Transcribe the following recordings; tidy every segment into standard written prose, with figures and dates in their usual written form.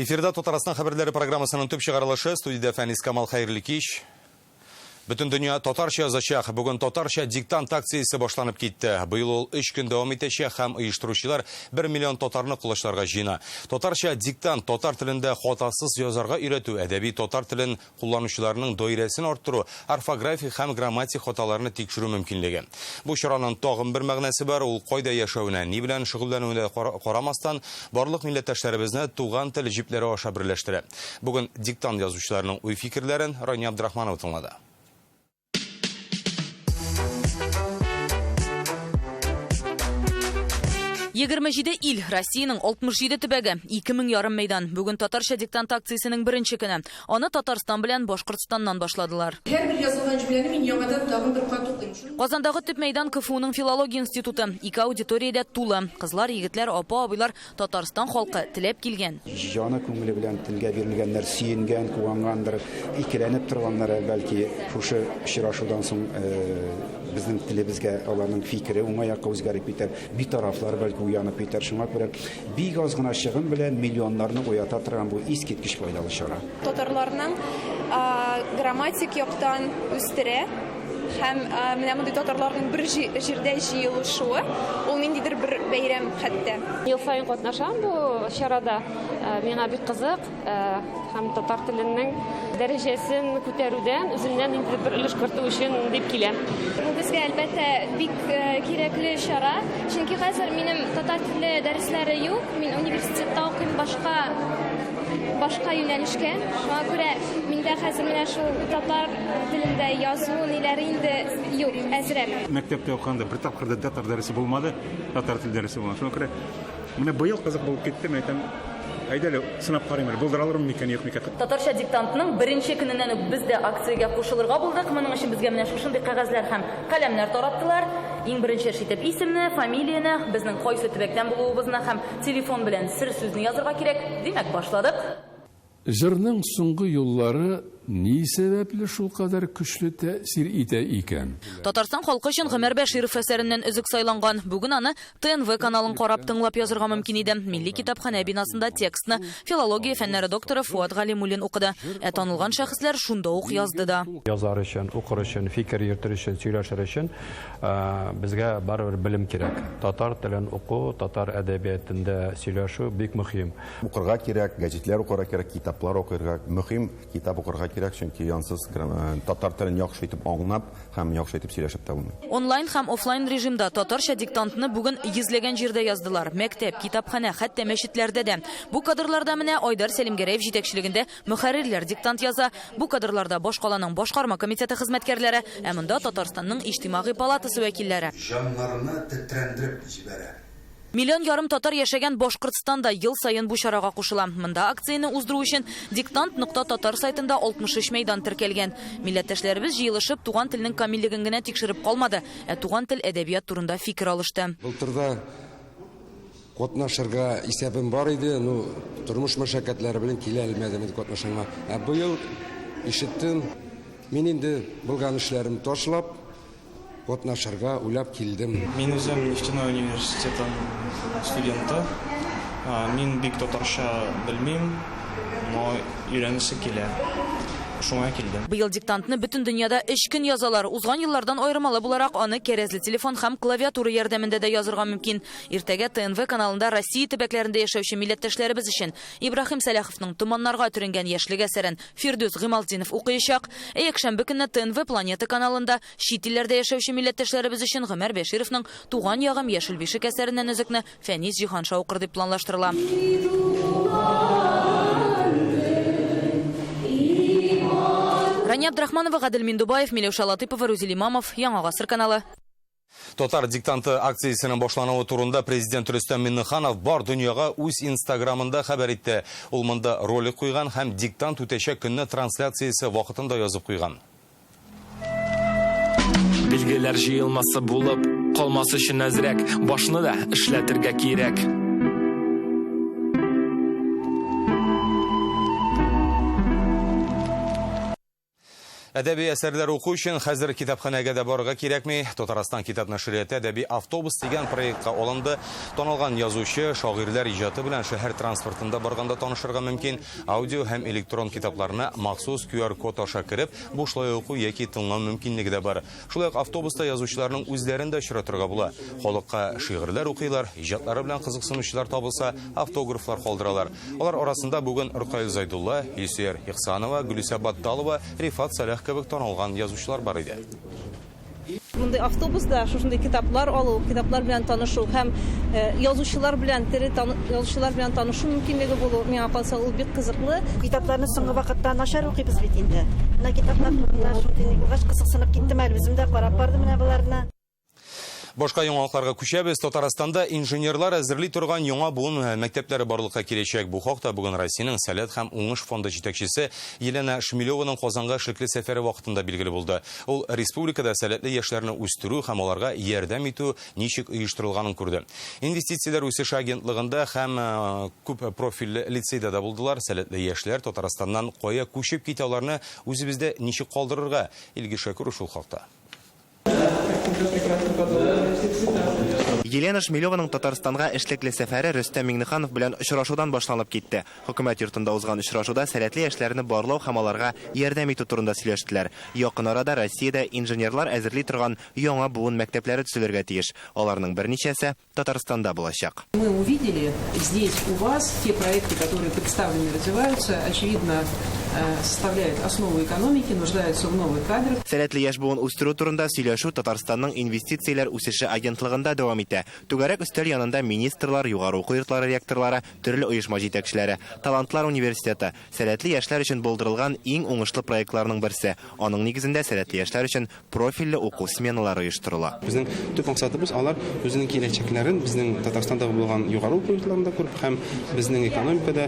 Эфирда Татарстан хәбәрләре программасының төп чыгарылышы. Студиядә Фәнис Камал, хәерле кич. Бөтен дөнья татарча язачак. Бүген татарча диктант акциясе башланып китте. Быел ул 3 көн дәвам итәчәк һәм оештыручылар 1 миллион татарны колачларга җыена. Татарча диктант татар телендә хатасыз язарга өйрәтү, әдәби татар телен кулланучыларның даирәсен арттыру, орфографик һәм грамматик хаталарны тикшерү мөмкинлеге. Бу чараның тагын бер мәгънәсе бар, ул кайда яшәвенә, ни белән шөгыльләнүенә карамастан, барлык милләттәшләребезне туган тел җепләре аша берләштерә. Бүген диктант язучыларның уй-фикерләрен Рания Абдрахманова тыңлады. 27 ил, Россиянең 67 төбәге, 2000 ярым мәйдан. Бүген татарча диктант акциясенең беренче көне. Аны Татарстан белән Башкортстаннан башладылар. Һәрбер язылган җөмләне мин яңадан тагын бер кат укыйм. Казандагы төп мәйдан КФУның филология институты. Ике аудитория дә тулы. Кызлар, егетләр, апа, абыйлар, Татарстан халкы теләп килгән. Җаны күңеле белән телгә бирелгәннәр сөенгән, куангандыр, икеләнеп торганнар, бәлки, шушы очрашудан соң безнең телебезгә аларның фикере уңай якка үзгәреп китәр, битарафлар, бәлки, уянып китәр. Шуңа күрә бик аз гына чыгым белән миллионнарны уята торган бу искиткеч файдалы чара. Татарларның грамматик яктан үстерә. Һәм менә мондый татарларның бер җирдә җыелышуы, ул ниндидер бер бәйрәм хәтта. Ел саен катнашам бу чарада. Миңа бик кызык һәм татар теленең дәрәҗәсен күтәрүдән үземнән ниндидер бер өлеш кертү өчен дип киләм. Бу безгә, әлбәттә, бик кирәкле чара, чөнки хәзер минем татар теле дәресләре юк, мин университетта укыйм, башка башка юнәлешкә. Шуңа күрә миндә хәзер менә шул татар телендә язу ниләре инде юк, әзрәк. Мәктәптә укыганда бер тапкыр да татар дәресе булмады, татар теле дәресе булмады. Шуңа күрә менә быел кызык булып китте, мин әйтәм, әйдә әле сынап карыйм әле, булдыра алырмын микән, юк микән. Татарча диктантның беренче көненнән үк без дә акциягә кушылырга булдык. Моның өчен безгә менә шушындый кәгазьләр һәм каләмнәр тараттылар. Иң беренче эш итеп исемне, фамилияне, безнең кайсы төбәктән булуыбызны һәм телефон белән сер сүзне язырга кирәк. Димәк, башладык. Җырның соңгы юллары ни сәбәпле шулкадәр көчле тәэсир итә икән? Татарстан халкы өчен Гомәр Бәширов әсәреннән өзек сайланган. Бүген аны ТНВ каналын карап, тыңлап язырга мөмкин иде. Милли китапханә бинасында текстны филология фәннәре докторы Фуат Галимуллин укыды. Ә танылган шәхесләр шунда ук язды да. Язар өчен, укыр өчен, фикер йөртер өчен, сөйләшер өчен безгә барыбер белем кирәк. Татар телен уку, татар әдәбиятендә сөйләшү бик мөһим. Укырга кирәк, гәҗитләр укырга кирәк, китаплар укырга, мөһим китап укырга кирәк, чөнки ансыз татар телен яхшы итеп аңлап һәм яхшы итеп сөйләшеп тә булмый. Онлайн һәм офлайн режимда татарча диктантны бүген йөзләгән җирдә яздылар, мәктәп, китапханә, хәтта мәчетләрдә дә. Бу кадрларда менә Айдар Сәлимгәрәев җитәкчелегендә мөхәррирләр диктант яза, бу кадрларда башкаланың башкарма комитеты хезмәткәрләре, ә монда Татарстанның Иҗтимагый палатасы вәкилләре. Җаннарны тетрәндереп җибәрә. Миллион ярым татар яшәгән Башкортстан да ел саен бу чарага кушыла. Монда акцияне уздыру өчен диктант нокта татар сайтында 63 мәйдан теркәлгән. Милләттәшләребез җыелышып, туган телнең камиллеген генә тикшереп калмады, ә туган тел, әдәбият турында фикер алышты. Былтыр да катнашырга исәбем бар иде, ну, тормыш мәшәкатьләре белән килә алмадым инде катнашырга. Ә быел ишеттем, мин инде булган эшләремне ташлап, Катнашырга уйлап килдем. Мин үзем нефтяной университетының студенты. Мин бик татарча белмим, но өйрәнәсе килә. Шуңа килдем. Быел диктантны бөтен дөньяда өч көн язалар. Узган еллардан аермалы буларак, аны кәрәзле телефон һәм клавиатура ярдәмендә дә язырга мөмкин. Иртәгә ТНВ каналында Россия төбәкләрендә яшәүче милләттәшләребез өчен Ибраһим Сәлаховның Томаннарга төренгән яшьлек әсәрен Фирдүс Гыймалтдинов укыячак. Ә якшәмбе көнне ТНВ Планета каналында чит илләрдә яшәүче милләттәшләребез өчен Гомәр Бәшировның Туган ягым, яшел бишек әсәреннән өзекне Фәнис Җиһанша укыр дип планлаштырыла. Рания Абдрахманова, Гадел Миндубаев, Миләүшә Латыпова, Рузил Имамов, Яңа Гасыр каналы. Татар диктанты акциясенең башлануы турында президент Рөстәм Миңнеханов бар дөньяга үз инстаграмында хәбәр итте. Ул монда ролик куйган һәм диктант үтәчәк көнне трансляциясе вакытын да язып куйган. Билгеләр җыелмасы булып калмас өчен әзрәк башны да эшләтергә кирәк. Әдәби әсәрләр уку өчен хәзер китапханәгә дә барырга кирәкми. Татарстан китап нәшрияты әдәби автобус дигән проектка алынды. Танылган язучы, шагыйрьләр иҗаты белән шәһәр транспортында барганда танышырга мөмкин. Аудио һәм электрон китапларны махсус QR-код аша кереп, бушлай уку яки тыңлау мөмкинлеге дә бар. Шулай ук автобуста язучыларның үзләрен дә очратырга була. Халыкка шигырьләр укыйлар, иҗатлары белән кызыксынучылар табылса, автографлар калдыралар. Алар арасында бүген Ркаил Зайдулла, Илсөяр Ихсанова, Гөлүсә Батталова, Рифат Сәлах кебек танылган язучылар бар иде. Мондый автобуста шушындый китаплар алу, китаплар белән танышу һәм язучылар белән тере язучылар белән танышу мөмкинлеге булу, миңа калса, ул бик кызыклы. Китапларны соңгы вакытта начар укыйбыз бит инде. Менә китаплар турында шундый булгач кызыксынып киттем әле, үзем дә карап бардым менә боларны. Башка яңалыкларга күчәбез. Татарстанда инженерлар әзерли торган яңа буын мәктәпләре барлыкка киләчәк. Бу хакта бүген Россиянең Сәләт һәм Уңыш фонды җитәкчесе Елена Шмелеваның Казанга эшлекле сәфәре вакытында билгеле булды. Ул республикада сәләтле яшьләрне үстерү һәм аларга ярдәм итү ничек оештырылганын күрде. Инвестицияләр үсеше агентлыгында һәм күп профильле лицейда да булдылар. Сәләтле яшьләр Татарстаннан кая күчеп китә, аларны үзебездә ничек калдырырга? Илгиз Шакиров шул хакта. Елена Шмелеваның Татарстанга эшлекле сәфәре Рөстәм Миңнеханов белән очрашудан башланып китте. Хөкүмәт йортында узган очрашуда сәләтле яшьләрне барлау һәм аларга ярдәм итү турында сөйләштеләр. Якын арада Россиядә инженерлар әзерли торган яңа буын мәктәпләре төзелергә тиеш. Аларның берничәсе Татарстанда булачак. Мы увидели здесь у вас те проекты, которые представлены, развиваются, очевидно, составляют основу экономики, нуждаются в новых кадрах. Сәләтле яшь буын үстерү турында сөйләшү Татарстанның инвестицияләр үсеше агентлыгында дәвам итә. Түгәрәк өстәл янында министрлар, югары уку йортлары ректорлары, төрле оешма җитәкчеләре. Талантлар университеты сәләтле яшьләр өчен булдырылган иң уңышлы проектларның берсе. Аның нигезендә сәләтле яшьләр өчен профильле уку сменалары оештырыла. Безнең төп максатыбыз алар үзенең киләчәкләрен безнең Татарстанда булган югары уку йортларында күреп һәм безнең экономикада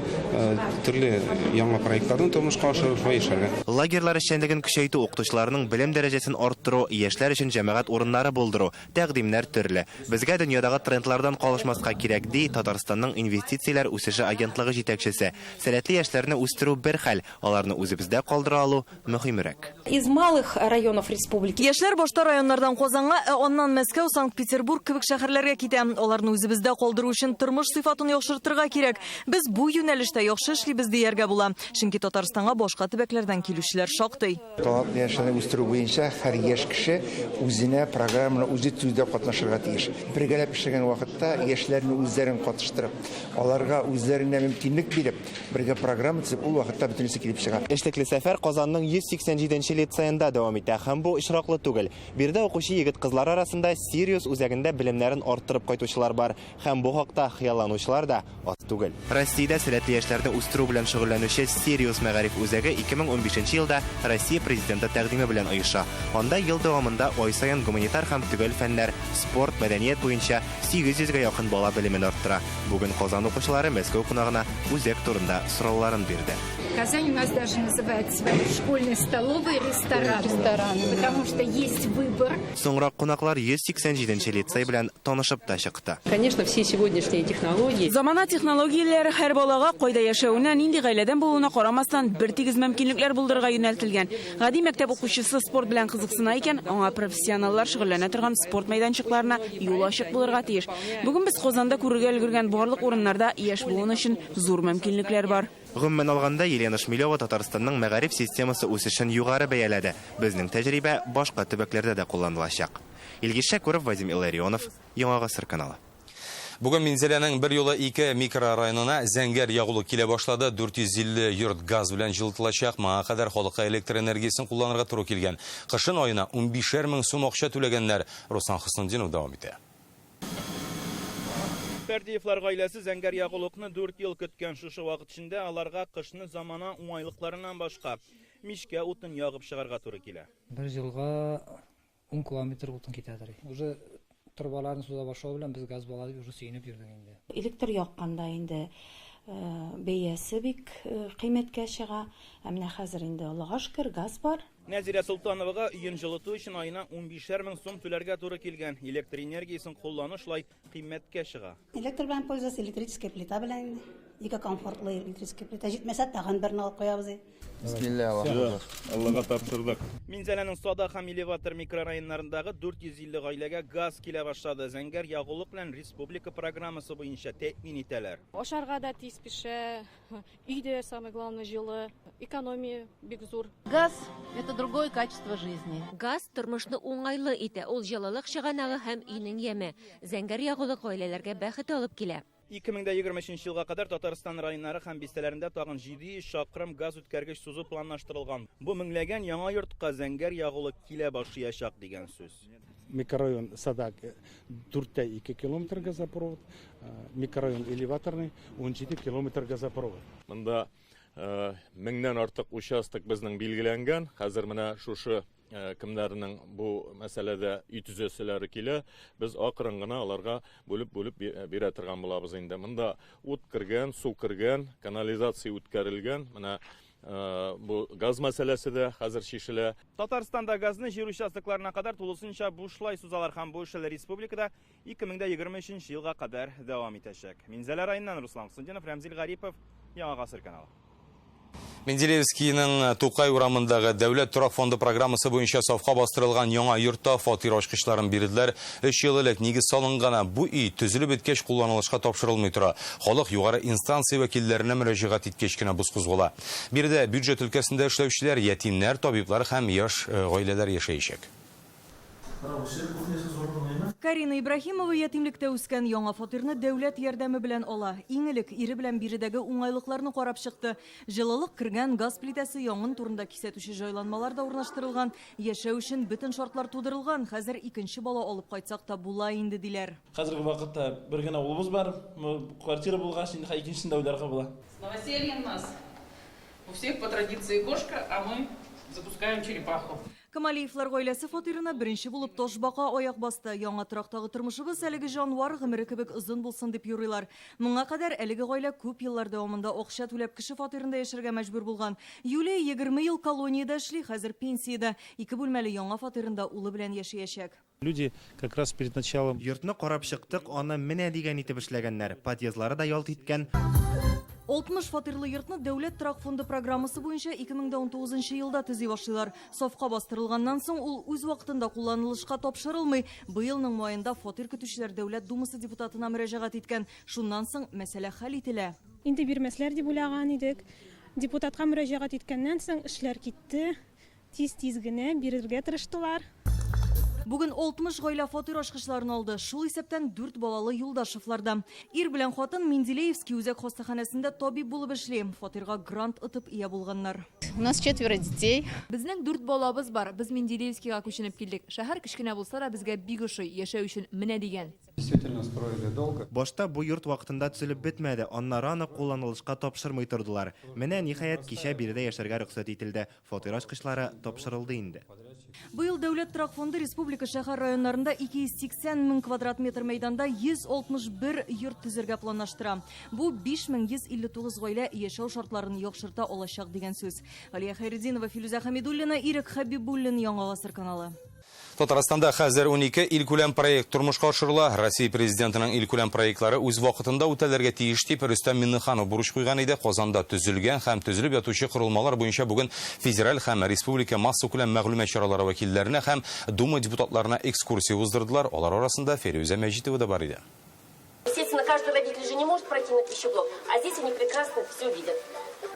төрле яңа проектларны тормышка ашырып яшәргә. Лагерьлар эшчәнлеген көчәйтү, укытучыларның белем дәрәҗәсен арттыру, яшьләр өчен җәмәгать урыннары булдыру, тәкъдимнәр төрле. Безгә дөньядагы трендлардан калышмаска кирәк, ди Татарстанның инвестицияләр үсеше агентлыгы җитәкчесе. Сәләтле яшьләрне үстерү бер хәл, аларны үзебездә калдыра алу мөһимрәк. Из малых районов республики. Яшьләр башта районнардан Казанга, ә аннан Мәскәү, Санкт-Петербург кебек шәһәрләргә китә. Аларны үзебездә калдыру өчен тормыш сыйфатын яхшыртырга кирәк. Без бу юнәлештә яхшы эшлибез дияргә була. Чөнки Татарстанга башка төбәкләрдән килүчеләр шактый. Талантлы яшьләрне үстерү буенча һәр яшь кеше үзенә программаны үзе төзүдә катнашырга тиеш. Бергәләп эшләгән вакытта яшьләрне үзләрен катыштырып, аларга үзләренә мөмкинлек биреп, бергә программа төзеп, ул вакытта бөтенесе килеп чыга. Эшлекле сәфәр Казанның 187 лицеенда дәвам итә һәм бу очраклы түгел. Биредә укучы егет-кызлар арасында Сириус үзәгендә белемнәрен арттырып кайтучылар бар һәм бу хакта хыялланучылар да аз түгел. Россиядә сәләтле яшьләрне үстерү белән шөгыльләнүче Сириус мәгариф үзәге 2015 елда Россия президенты тәкъдиме белән оеша. Анда ел дәвамында ай саен гуманитар һәм төгәл фәннәр, спорт, мәдәният буенча 800гә якын бала белемен арттыра. Бүген Казан укучылары Мәскәү кунагына үзәк турында сорауларын бирде. Казань у нас даже называет свою школьной столовой ресторан, потому что есть выбор. Соңрак кунаклар 187 лицей белән танышып та чыкты. Конечно, все сегодняшние технологии. Замана технологияләре һәр балага кайда яшәвенә, нинди гаиләдән булуына карамастан бер тигез мөмкинлекләр булдырырга юнәлтелгән. Гади мәктәп укучысы спорт белән кызыксына икән, аңа профессионаллар шөгыльләнә торган спорт мәйданчыкларына юл ачык булырга тиеш. Бүген без Казанда күрергә өлгергән барлык урыннарда яшь буын өчен зур мөмкинлекләр бар. Гомумән алганда, Елена Шмелева Татарстанның мәгариф системасы үсешен югары бәяләде. Безнең тәҗрибә башка төбәкләрдә дә кулланылачак. Илгиз Шәкүров, Вадим Илларионов, Яңа Гасыр каналы. Бүген Минзәләнең бер юлы 2 микрорайонына зәңгәр ягулык килә башлады. 450 йорт газ белән җылытылачак. Моңа кадәр халыкка электр энергиясен кулланырга туры килгән. Кышын аена 15 мең сум акча түләгәннәр. Руслан Хөснетдинов дәвам итә. Фәрдиевлар гаиләсе зәңгәр ягулыкны 4 ел көткән. Шушы вакыт эчендә аларга кышны замана уңайлыкларыннан башка мичкә утын ягып чыгарга туры килә. Бер елга 10 километр утын китәдер. Уже торбаларны суза башлау белән без газ бала дип уже сөенеп йөрдек инде. Электр якканда инде бәясе бик кыйммәткә чыга. Ә менә хәзер инде Аллага шөкер газ бар. Нәзирә Солтановага өен җылыту өчен аена 15 мең сум түләргә туры килгән. Электр энергиясен куллану шулай кыйммәткә чыга. Электр белән пользоваться, электрическая плита белән инде. Ике комфортлы электрический плита. Җитмәсә, тагын берне алып куябыз. Бисмилла, Аллаһу Аллага тапшырдык. Минзәләнең Садак һәм Элеватор микрорайоннарындагы 450 гаиләгә газ килә башлады. Зәңгәр ягулык белән республика программасы буенча тәэмин итәләр. Ашарга да тиз пешә, өйдә самое главное җылы, экономия бик зур. Газ это другое качество жизни. Газ тормышны уңайлы итә. Ул җылылык чыганагы һәм өйнең яме. Зәңгәр ягулык гаиләләргә бәхет алып килә. 2023 елга кадәр Татарстан районнары һәм бистәләрендә тагын 700 чакрым газ үткәргеч сузу планлаштырылган. Бу меңләгән яңа йортка зәңгәр ягулык килә башлаячак дигән сүз. Микрорайон Садак 4,2 километр газопровод, микрорайон Элеваторный 17 километр газопровод. Монда меңнән артык участок безнең билгеләнгән. Хәзер менә шушы кемнәрнең бу мәсьәләдә өй төзәселәре килә, без акрын гына аларга бүлеп-бүлеп бирә торган булабыз инде. Монда ут кергән, су кергән, канализация үткәрелгән. Менә бу газ мәсьәләсе дә хәзер чишелә. Татарстанда газны җир участокларына кадәр тулысынча бушлай сузалар һәм бу эш республикада 2023 елга кадәр дәвам итәчәк. Минзәлә районыннан Руслан Хусндинов, Рәмзил Гарипов, Яңа Гасыр каналы. Менделеевскийның Тукай урамындагы Дәүләт торак фонды программасы буенча сафка бастырылган яңа йортта фатир ачкычларын бирделәр. 3 ел элек нигез салынган бу өй төзелеп беткәч кулланылышка тапшырылмый тора. Халык югары инстанция вәкилләренә мөрәҗәгать иткәч кенә боз кузгала. Биредә бюджет өлкәсендә эшләүчеләр, ятимнәр, табиблар һәм яшь гаиләләр яшәячәк. Карина Ибрахимова ятимлектә үскән яңа фатирны дәүләт ярдәме белән ала. Иң элек ире белән биредәге уңайлыкларны карап чыкты. Җылылык кергән, газ плитәсе, янгын турында кисәтүче җайланмалар да урнаштырылган. Яшәү өчен бөтен шартлар тудырылган. Хәзер икенче бала алып кайтсак та була инде, диләр. Хәзерге вакытта бер генә улыбыз бар. Квартира булгач, инде икенчесен дә уйларга була. С новосельем нас. У всех по традиции кошка, а мы запускаем черепаху. Камалиевлар гаиләсе фатирына беренче булып ташбака аяк басты. Яңа торактагы тормышыбыз әлеге җанвар гомере кебек озын булсын дип юрыйлар. Моңа кадәр әлеге гаилә күп еллар дәвамында акча түләп кеше фатирында яшәргә мәҗбүр булган. Юлия 20 ел колониядә эшли, хәзер пенсиядә. Ике бүлмәле яңа фатирында улы белән яшәячәк. Люди как раз перед началом Йортны карап чыктык, аны менә дигән итеп эшләгәннәр. Подъездлары да ялт иткән. 60 фатирлы йортны Дәүләт торак фонды программасы буенча 2019 елда төзи башлыйлар. Сафка бастырылганнан соң ул үз вакытында кулланылышка тапшырылмый. Быелның маенда фатир көтүчеләр Дәүләт Думасы депутатына мөрәҗәгать иткән. Шуннан соң мәсьәлә хәл ителә. Инде бирмәсләр дип уйлаган идек. Депутатка мөрәҗәгать иткәннән соң эшләр китте. Тиз-тиз генә бирергә тырыштылар. Бүген 60 гаилә фатир ачкычларын алды. Шул исәптән 4 балалы Юлдашевларда. Ир белән хатын Менделеевский үзәк хастаханәсендә табиб булып эшли. Фатирга грант отып ия булганнар. У нас четверо детей. Безнең 4 балабыз бар. Без Менделеевскийга күченеп килдек. Шәһәр кечкенә булса да безгә бик ошый. Яшәү өчен менә дигән. Действительно строили долго. Башта бу йорт вакытында төзелеп бетмәде, аннары аны кулланылышка тапшырмый тордылар. Менә ниһаять кичә биредә яшәргә рөхсәт ителде. Фатир ачкычлары тапшырылды инде. Быел Дәүләт торак фонды республика шәһәр районнарында 280 мең квадрат метр мәйданда 161 йорт төзергә планлаштыра. Бу 5159 гаилә яшәү шартларын яхшырта алачак дигән сүз. Алия Хәйретдинова, Филүзә Хәмидуллина, Ирек Хәбибуллин, Яңа Гасыр каналы. Татарстанда хәзер 12 илкүләм проект тормышка ашырыла. Россия президентының илкүләм проектлары үз вакытында үтәлергә тиеш дип Рөстәм Миңнеханов бурыч куйган иде. Казанда төзелгән һәм төзелеп ятучы корылмалар буенча бүген федераль һәм республика массакүләм мәгълүмат чаралары вәкилләренә һәм Дума депутатларына экскурсия уздырдылар. Алар арасында Фирүзә Мәҗитова да бар иде. Естественно, каждый родитель же не может пройти на пищеблок, а здесь они прекрасно все видят.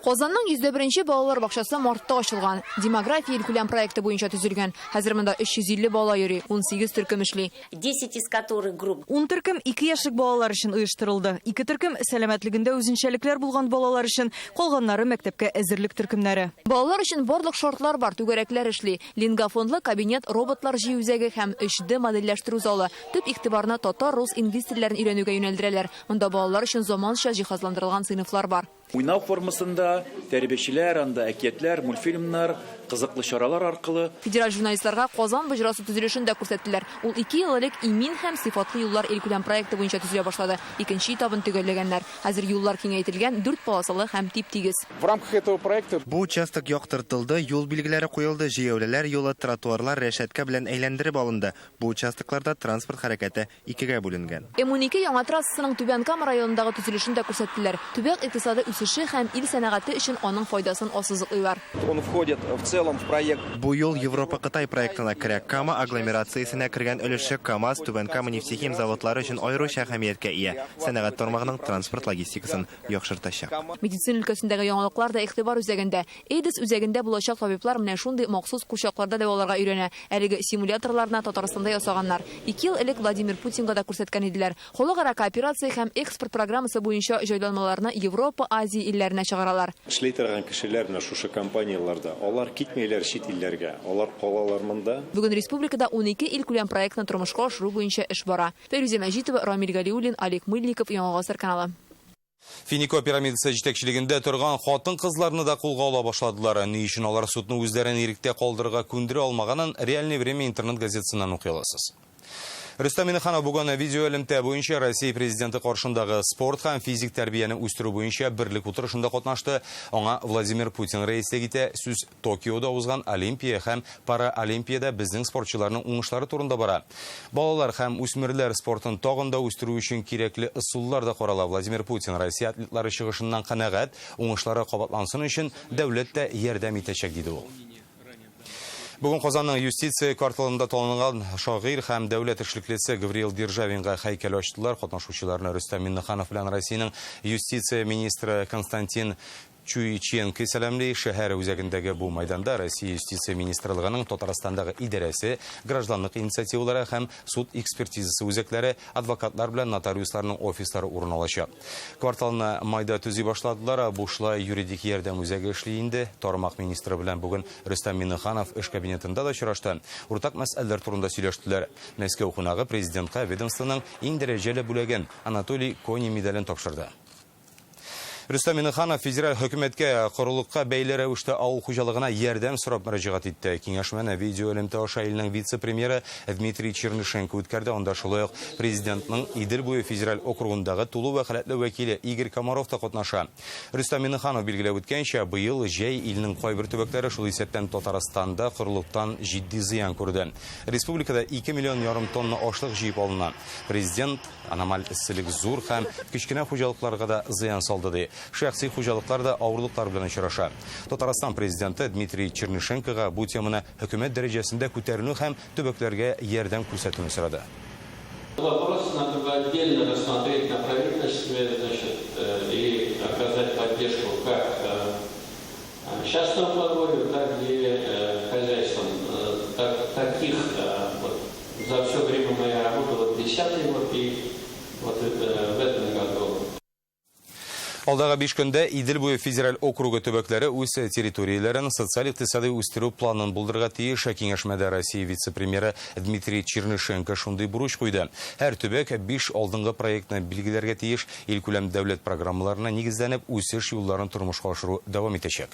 Казанның 101 балалар бакчасы мартта ачылган. Демография илкүләм проекты буенча төзелгән. Хәзер монда 350 бала йөри, 18 төркем эшли. 10 из которых групп. 10 төркем 2 яшьлек балалар өчен оештырылды. 2 төркем сәламәтлегендә үзенчәлекләр булган балалар өчен, калганнары мәктәпкә әзерлек төркемнәре. Балалар өчен барлык шартлар бар, түгәрәкләр эшли. Лингафонлы кабинет, роботлар җыю үзәге һәм 3D модельләштерү залы. Төп игътибарны татар, рус, инглиз телләрен өйрәнүгә юнәлдерәләр. Монда балалар өчен заманча җиһазландырылган сыйныфлар бар. Уйнау формасында тәрбиячеләр, анда әкиятләр, мультфильмнар, Кызыклы чаралар аркылы. Федераль журналистларга Казан боҗрасы төзелешен дә күрсәттеләр. Ул ике ел элек Имин һәм сыйфатлы юллар илкүләм проекты буенча төзелә башлады. Икенче этабын төгәлләгәннәр. Хәзер юллар киңәйтелгән, дүрт полосалы һәм тип-тигез. В рамках этого проекта Бу участок яктыртылды, юл билгеләре куелды, җәяүлеләр юлы, тротуарлар рәшәткә белән әйләндереп алынды. Бу участокларда транспорт хәрәкәте икегә бүленгән. М-12 яңа трассасының Түбән Кама районындагы төзелешен дә күрсәттеләр. Төбәк икътисады үсеше һәм ил сәнәгате өчен аның файдасын ассызыклыйлар. Он входит в целом в проект. Бу юл Европа-Кытай проектына керә. Кама агломерациясенә кергән өлеше КАМАЗ, Түбән Кама нефтехим заводлары өчен аеруча әһәмияткә ия. Сәнәгать тармагының транспорт логистикасын яхшыртачак. Медицина өлкәсендәге яңалыклар да игътибар үзәгендә. Эйдс үзәгендә булачак табиблар менә шундый махсус курчакларда дәваларга өйрәнә. Әлеге симуляторларны Татарстанда ясаганнар. Ике ел элек Владимир Путинга да күрсәткән иделәр. Халыкара кооперация һәм экспорт программасы буенча җайланмаларны Европа, Азия илләренә чыгаралар. Эшли торган кешеләр менә шушы компанияләрдә, алар китмиләр чит илләргә, алар калалар монда. Бүген республикада 12 илкүләм проектны тормышка ашыру буенча эш бара. Фәйрүзә Мәҗитова, Рамил Галиуллин, Олег Мыльников, Яңа Гасыр каналы. Финико пирамидасы җитәкчелегендә торган хатын-кызларны да кулга ала башладылар. Ни өчен алар судны үзләрен иректә калдырырга күндерә алмаганын Реальное время интернет газетасыннан укый аласыз. Рөстәм Миңнеханов бүген видеоэлемтә буенча Россия президенты каршындагы спорт һәм физик тәрбияне үстерү буенча берлек утырышында катнашты. Аңа Владимир Путин рәислек итә. Сүз Токиода узган Олимпия һәм Паралимпиядә безнең спортчыларның уңышлары турында бара. Балалар һәм үсмерләр спортын тагын да үстерү өчен кирәкле ысуллар да карала. Владимир Путин Россия атлетлары чыгышыннан канәгать, уңышлары кабатлансын өчен дәүләт тә ярдәм итәчәк, диде ул. Бүген Казанның юстиция кварталында танылган шагыйрь һәм дәүләт эшлеклесе Гавриил Державинга һәйкәл ачтылар. Катнашучыларны Рөстәм Миңнеханов белән Россиянең юстиция министры Константин Чуйченко сәламли. Шәһәр үзәгендәге бу майданда Россия юстиция министрлыгының Татарстандагы идарәсе, гражданлык инициативалары һәм суд экспертизасы үзәкләре, адвокатлар белән нотариусларның офислары урын алачак. Кварталны майда төзи башладылар. Бушлай юридик ярдәм үзәге эшли инде. Тармак министры белән бүген Рөстәм Миңнеханов эш кабинетында да очрашты. Уртак мәсьәләләр турында сөйләштеләр. Мәскәү кунагы президентка ведомствоның иң дәрәҗәле бүләген Анатолий Кони медален тапшырды. Рөстәм Миңнеханов федераль хөкүмәткә корылыкка бәйле рәвештә авыл хуҗалыгына ярдәм сорап мөрәҗәгать итте. Киңәшмәне видеоэлемтә аша илнең вице-премьеры Дмитрий Чернышенко үткәрде. Анда шулай ук президентның Идел буе федераль округындагы тулы вәкаләтле вәкиле Игорь Комаров та катнаша. Рөстәм Миңнеханов билгеләп үткәнчә, быел җәй илнең кайбер төбәкләре, шул исәптән Татарстанда корылыктан җитди зыян күрде. Республикада 2 миллион ярым тонна ашлык җыеп алына. Президент аномаль эсселек зур һәм кечкенә хуҗалыкларга да зыян салды, ди. Шәхси хуҗалыклар да авырлыклар белән очраша. Татарстан президенты Дмитрий Чернышенкога бу теманы хөкүмәт дәрәҗәсендә күтәрүне һәм төбәкләргә ярдәм күрсәтүне сорады. Вопрос надо бы отдельно рассмотреть на правительстве, значит, и оказать поддержку как частному подворью, так и хозяйствам. Таких вот, за все время моей работы, вот 10-й год и вот в этом году. Алдагы 5 көндә Идел буе федераль округы төбәкләре үз территорияләрен социаль-икътисади үстерү планын булдырырга тиеш. Киңәшмәдә Россия вице-премьеры Дмитрий Чернышенко шундый бурыч куйды. Һәр төбәк 5 алдынгы проектны билгеләргә тиеш. Илкүләм дәүләт программаларына нигезләнеп үсеш юлларын тормышка ашыру дәвам итәчәк.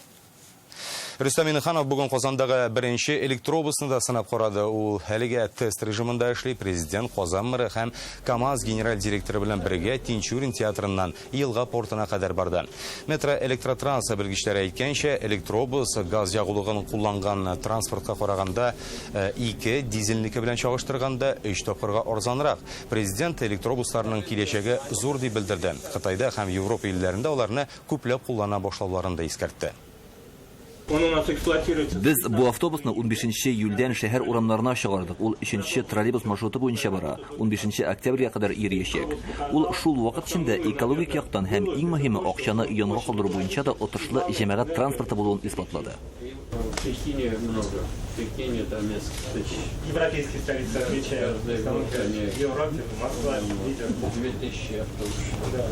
Рөстәм Миңнеханов бүген Казандагы беренче электробусны да сынап карады. Ул әлегә тест режимында эшли. Президент Казан мэры һәм КАМАЗ генераль директоры белән бергә Тинчурин театрыннан Елга портына кадәр барды. Метро электротранс белгечләре әйткәнчә, электробус газ ягулыгын кулланган транспортка караганда 2 дизельнеке белән чагыштырганда 3 тапкырга арзанрак. Президент электробусларның киләчәге зур дип белдерде. Кытайда һәм Европа илләрендә аларны күпләп куллана башлауларын да искәртте. Он у нас эксплуатируется. Без бу автобусны 15 июльдән шәһәр урамнарына чыгардык. Ул 3 троллейбус маршруты буенча бара. 15 октябрьгә кадәр йөриячәк. Ул шул вакыт эчендә экологик яктан һәм иң мөһиме акчаны янга калдыру буенча да отышлы җәмәгать транспорты булуын исбатлады. В Пекине много. В Пекине там несколько тысяч. Европейские столицы отмечают. В Европе, Москва, Питер. 2000 автобусов. Да.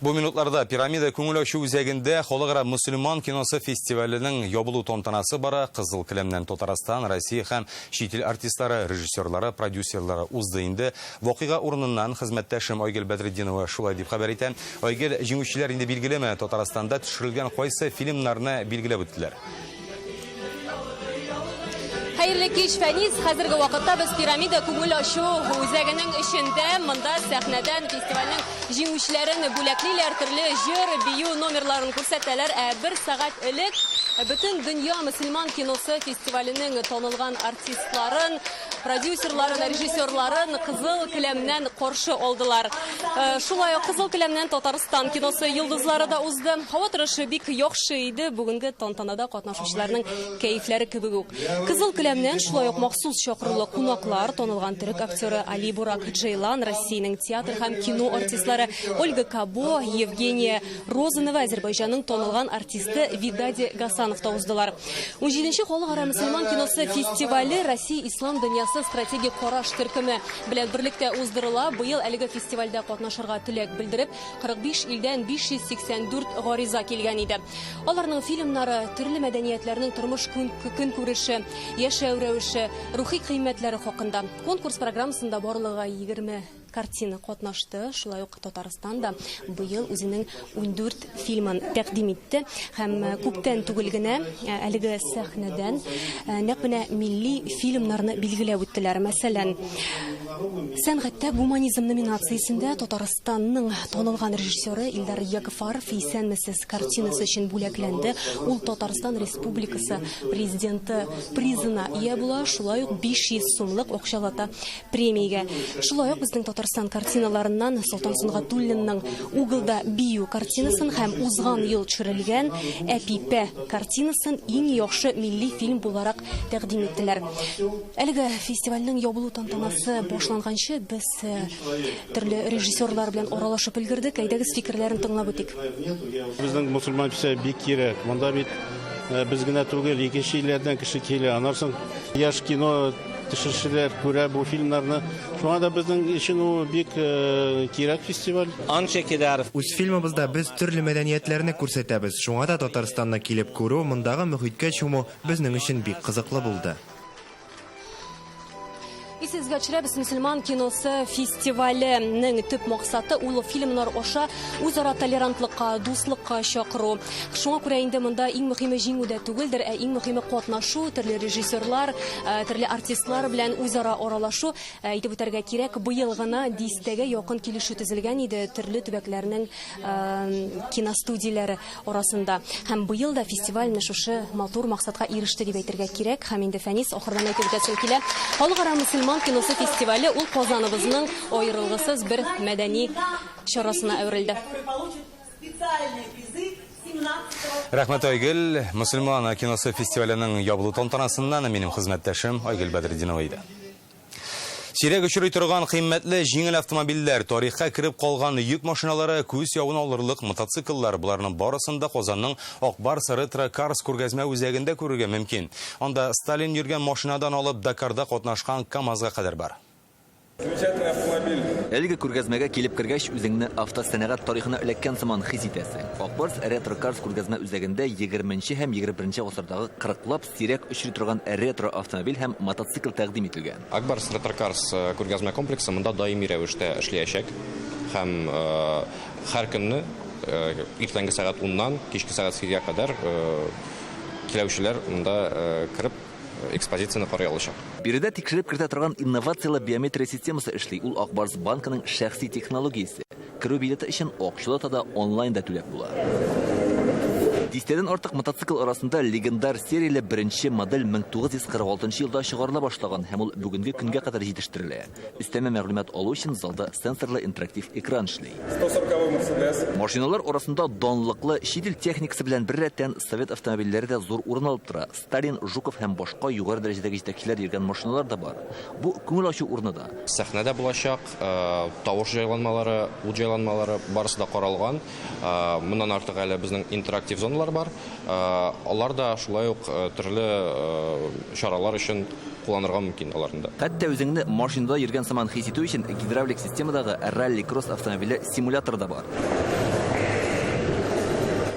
Бу минутларда Пирамида күңел ачу үзәгендә халыкара мөселман киносы фестиваленең ябылу тантанасы бара. Кызыл келәмнән Татарстан, Россия һәм чит ил артистлары, режиссерлары, продюсерлары узды инде. Вакыйга урыныннан хезмәттәшем Айгөл Бәдретдинова шулай дип хәбәр итә. Айгөл, җиңүчеләр инде билгелеме? Татарстанда төшерелгән кайсы фильмнарны билгеләп үттеләр? Хәерле кич, Фәнис. Хәзерге вакытта без Пирамида күңел ачу үзәгенең эчендә. Монда сәхнәдән фестивальнең җиңүчеләрен бүләклиләр, төрле җыр, бию номерларын күрсәтәләр. Ә бер сәгать элек бөтен дөнья мөселман киносы фестиваленең танылган артистларын, продюсерларын, режиссерларын кызыл келәмнән каршы алдылар. Шулай ук кызыл келәмнән Татарстан киносы йолдызлары да узды. Һава торышы бик яхшы иде. Бүгенге тантанада катнашучыларның кәефләре кебек үк. Кызыл келәмнән шулай ук махсус чакырулы кунаклар, танылган төрек актеры Али Бурак Джейлан, Россиянең театр һәм кино артистлары Ольга Кабо, Евгения Розанова, Әзербайҗанның танылган артисты Видади Гасанов та уздылар. 17нче халыкара мөселман киносы фестивале Россия ислам дөньясы стратегик караш төркеме белән берлектә уздырыла. Быел әлеге фестивальдә катнашырга теләк белдереп, 45 илдән 584 гариза килгән иде. Аларның фильмнары төрле мәдәниятләрнең тормыш көнкүреше, яшәү рәвеше, рухи кыйммәтләре хакында. Конкурс программасында барлыгы 20 картина катнашты. Шулай ук Татарстан да быел үзенең 14 фильмын тәкъдим итте. Һәм күптән түгел генә әлеге сәхнәдән нәкъ менә милли фильмнарны билгеләп үттеләр. Мәсәлән, Сәнгатьтә гуманизм номинациясендә Татарстанның танылган режиссеры Илдар Ягфаров Исәнмесез картинасы өчен бүләкләнде. Ул Татарстан Республикасы Президенты призына ия була, шулай ук 500 сумлык акчалата премиягә. Шулай ук безнең Татарстан картиналарыннан Солтан Сөнгатуллинның Углда бию картинасын һәм узган ел төшерелгән Әпипә картинасын иң яхшы милли фильм буларак тәкъдим иттеләр. Әлеге фестивальнең ябылу тантанасы башланганчы без төрле режиссерлар белән аралашып өлгердек. Әйдәгез фикерләрен тыңлап үтик. Безнең мусульман фестивале бик кирәк. Монда бит без генә түгел, икенче илләрдән кеше килә. Аннан соң яшь кино төшерүчеләр күрә бу фильмнарны. Шуңа да безнең өчен ул бик кирәк фестиваль. Үз фильмыбызда без төрле мәдәниятләрне күрсәтәбез. Шуңа да Татарстанны килеп күрү, мондагы мохиткә чуму безнең өчен бик кызыклы булды. Исегезгә төшерәбез, мөселман киносы фестиваленең төп максаты ул фильмнар аша үзара толерантлыкка, дуслыкка чакыру. Шуңа күрә инде монда иң мөһиме җиңү дә түгелдер, ә иң мөһиме катнашу, төрле режиссерлар, төрле артистлар белән үзара аралашу. Әйтеп үтәргә кирәк, быел гына дистәгә якын килешү төзелгән иде төрле төбәкләрнең киностудияләре арасында. Һәм быел да фестиваль менә шушы матур максатка иреште дип әйтергә кирәк. Һәм инде Фәнис, ахырдан әйтеп үтәсем килә, Халыкара мөселман киносы фестивале ул Казаныбызның аерылгысыз бер мәдәни чарасына әверелде. Рәхмәт, Айгөл. Мөселман киносы фестиваленең ябылу тантанасыннан минем хезмәттәшем Айгөл Бәдретдинова иде. Сирәк очрый торган кыйммәтле җиңел автомобильләр, тарихка кереп калган йөк машиналары, күз явын алырлык мотоцикллар, боларның барысын да Казанның Ак Барс Ретро Карс күргәзмә үзәгендә күрергә мөмкин. Анда Сталин йөргән машинадан алып Дакарда катнашкан КАМАЗга кадәр бар. Замечательный автомобиль. Әлеге күргәзмәгә килеп кергәч, үзеңне автосәнәгать тарихына эләккән сыман хис итәсең. Ак Барс Ретро Карс күргәзмә үзәгендә егерменче һәм 21 нче гасырдагы кырыклап Сирәк очрый торган ретро автомобиль һәм мотоцикл тәкъдим ителгән. Ак Барс Ретро Карс күргәзмә комплексы монда даими рәвештә эшләячәк һәм һәр көнне иртәнге сәгать уннан кичке сәгать сигезгә кадәр киләүчеләр монда кереп экспозицияне карый алачак. Биредә тикшереп кертә торган инновацияле биометрия системасы эшли, ул Ак Барс банкының шәхси технологиясе. Керү билеты өчен акчалата да, онлайн да түләп була. Дистәдән артык мотоцикл арасында легендар серияле беренче модель 1946 елда чыгарыла башлаган һәм ул бүгенге көнгә кадәр җитештерелә. Өстәмә мәгълүмат алу өчен залда сенсорлы интерактив экран эшли. 140 Мерседес. Машиналар арасында данлыклы чит ил техникасы белән беррәттән совет автомобильләре дә зур урын алып тора. Сталин, Жуков һәм башка югары дәрәҗәдәге җитәкчеләр йөргән машиналар да бар. Бу күңел ачу урыны да. Сәхнә дә булачак, тавыш җайланмалары, ут җайланмалары барысы да каралган. Моннан артык әле безнең интерактив зоналар бар. Алар да шулай ук төрле чаралар өчен кулланырга мөмкин аларны да. Хәтта үзеңне машинада йөргән сыман хис итү өчен гидравлик системадагы ралли-кросс автомобиле симуляторы да бар.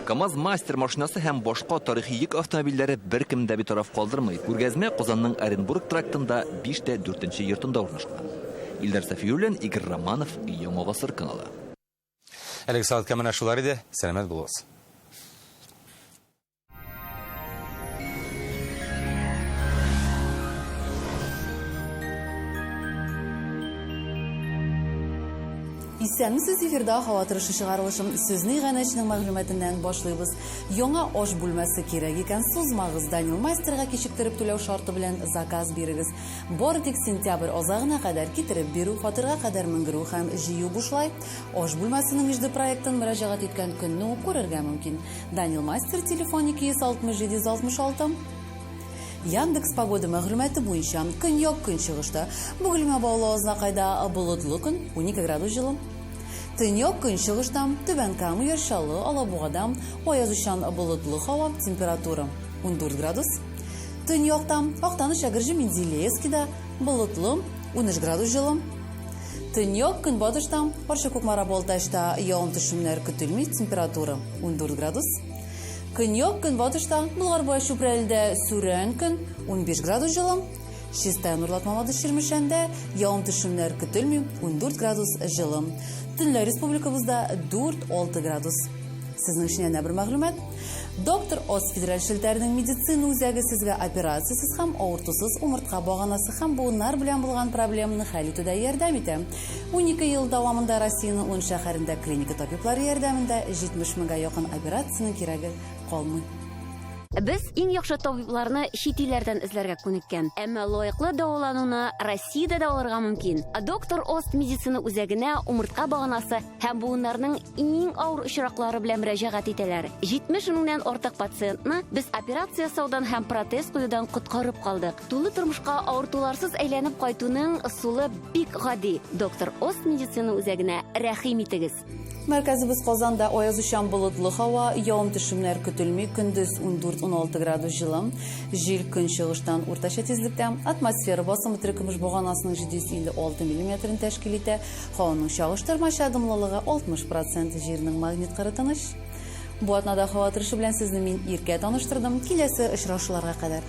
КАМАЗ-Мастер машинасы һәм башка тарихи йөк автомобильләре беркемне дә битараф калдырмый. Күргәзмә Казанның Оренбург трактында 5 тә 4 нче йортында урнашкан. Илдар Сафиуллин, Игорь Романов, Яңа гасыр каналы. Әлеге сәгатькә менә шулар иде. Сәламәт булыгыз. Исәнмесез, эфирда һава торышы чыгарылышым. Сүзне иганәченең мәгълүматыннан башлыйбыз. Яңа аш бүлмәсе кирәк икән, сузмагыз, Данил Мастерга кичектереп түләү шарты белән заказ бирегез. Бары тик сентябрь азагына кадәр китереп бирү, фатирга кадәр менгерү һәм җыю бушлай. Аш бүлмәсенең HD проектын мөрәҗәгать иткән көнне үк күрергә мөмкин. Данил Мастер, телефон 260 766. Яндекс Погода мәгълүматы буенча, көньяк-көнчыгышта Бөгелмә Баулы Азнакайда болытлы көн, 12 градус җылы. Төньяк-көнчыгышта Түбән Кама, Яр Чаллы, Алабугада аязучан болытлы һава, температура 14 градус. Төньякта Актаныш, Әгерҗе, Менделеевскида болытлы, 13 градус җылы. Төньяк-көнбатышта Арча, Кукмара, Балтачта явым-төшемнәр көтелми, температура 14 градус. Көньяк-көнбатышта Болгар-Буа Чүпрәледә сүрән көн, 15 градус җылы. Чистай Нурлат Мамадыш Чирмешәндә явым-төшемнәр көтелми, 14 градус җылы. Төнлә республикабызда 4-6 градус. Сезнең өчен янә бер мәгълүмат. Доктор Оз федераль челтәренең медицина үзәге сезгә операциясез һәм авыртусыз умыртка баганасы һәм буыннар белән булган проблеманы хәл итүдә ярдәм итә. 12 ел дәвамында Россиянең ун шәһәрендә клиника табиблары ярдәмендә 70 меңгә якын операциянең кирәге калмый. Без иң яхшы табибларны чит илләрдән эзләргә күнеккән. Әмма лаеклы дәвалануны Россиядә дә алырга мөмкин. Доктор Ост медицина үзәгенә умыртка баганасы һәм буыннарның иң авыр очраклары белән мөрәҗәгать итәләр. 70 меңнән артык пациентны без операция ясаудан һәм протез куюдан коткарып калдык. Тулы тормышка авыртуларсыз әйләнеп кайтуның ысулы бик гади. Доктор Ост медицина үзәгенә рәхим итегез. Мәркәзебез Казанда аязучан болытлы һава, явым-төшемнәр көтелми, көндез 14-16 градус җылы, җил көнчыгыштан уртача тизлектә, атмосфера басымы терекөмеш баганасының 756 миллиметрын тәшкил итә, һаваның чагыштырмача дымлылыгы 60 процент, җирнең магнит кыры тыныч. Бу атнада һава торышы белән сезне мин Иркә таныштырдым, киләсе очрашуларга кадәр.